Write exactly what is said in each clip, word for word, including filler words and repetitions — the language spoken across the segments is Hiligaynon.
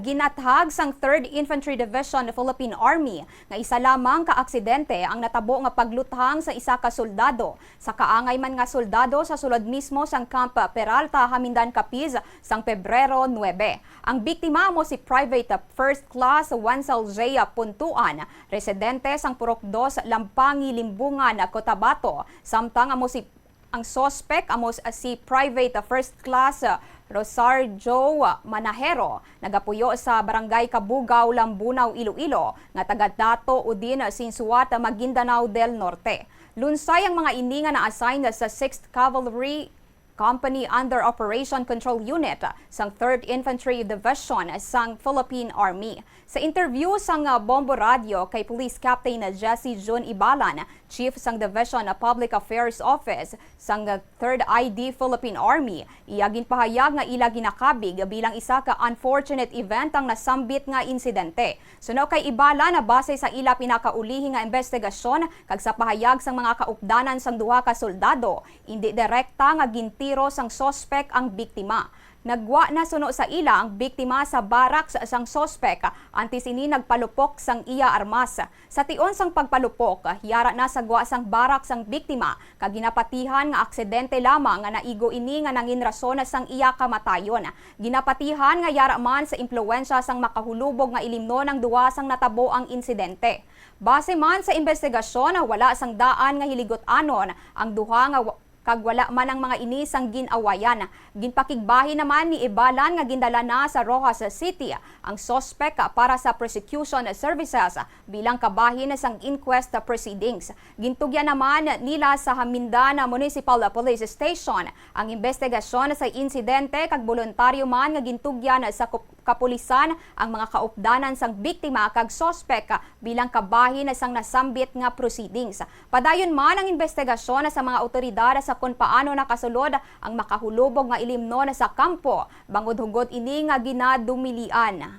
Ginathag sang Third Infantry Division Philippine Army nga isa lamang ka aksidente ang natabo nga pagluthang sa isa ka soldado sa kaangay man nga soldado sa sulod mismo sang Camp Peralta, Jamindan, Capiz, sang Pebrero nuebe. Ang biktima amo si Private First Class Wenzel J. Puntuan, residente sang Purok Dos, Lampangi, Limbungan, Cotabato, samtang amo si ang suspek amo s-, si Private First Class Rosarjo Manahero, nagapuyo sa Barangay Kabugaw, Lambunao, Iloilo, nga taga Dato Udin, Sinsuat, Maguindanao del Norte. Lunsay ang mga ini nga na-assign sa Sixth Cavalry Company under Operation Control Unit sang Third Infantry Division sang Philippine Army. Sa interview sang, ah, Bombo Radyo kay Police Captain Jesse Jun Ibalan, Chief sang Division of Public Affairs Office sang, ah, Third I D Philippine Army, iya ginpahayag nga ila ginakabig bilang isa ka unfortunate event ang nasambit nga insidente. Suno kay Ibalan, base sa ila pinakaulihi nga investigasyon kag sa pahayag sang mga kaupdanan sang duha ka soldado, indi direkta nga gintiro sang suspek ang biktima. Naggwa na suno sa ila ang biktima sa barracks sang suspek antes ini nagpalupok sang iya armas. Sa tion sang pagpalupok, yara na sa gwa sang barracks ang biktima kag ginapatihan nga aksidente lamang nga naigo ini nga nangin rason sang iya kamatayon. Ginapatihan nga yara man sa impluwensya sang makahulubog nga ilimnon ang duha sang natabo ang insidente. Base man sa imbestigasyon, wala sang daan nga hiligot-anon ang duha nga wa-, kag wala man ang mga ini sang gin-awayan. Ginpakigbahin naman ni Ibalan nga gindala na sa Roxas City ang suspek para sa prosecution services bilang kabahin sang inquest proceedings. Gintugyan naman nila sa Jamindan Municipal Police Station ang imbestigasyon sa insidente kag boluntaryo man nga gintugyan sa kup-, kapulisan ang mga kaupdanan sang biktima kag suspek bilang kabahin sang nasambit nga proceedings. Padayon man ang imbestigasyon sa mga awtoridad sa kon paano nakasulod ang makahulubog nga ilimnon sa kampo, bangod hugot ini nga ginadumilian.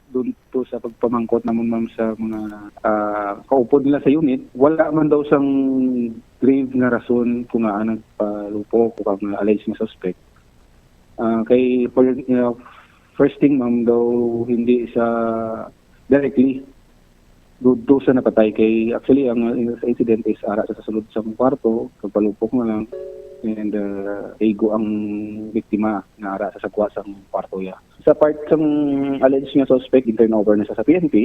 Doon po sa pagpamangkot naman, ma'am, sa mga, ah, kaupod nila sa unit, wala man daw sang grave nga rason kung ngaa nagpalupok o kang alleged nga suspect. Ah, kay for, uh, first thing, ma'am, daw hindi sa directly dudto sa napatay kay actually ang, uh, sa incident is ara sa sulod sa kwarto, pagpalupok na lang, and, uh, igo ang biktima na ara sa sagwa sang kwarto ya. Sa part sang alleged nga suspect, in turnover na sa, sa P N P.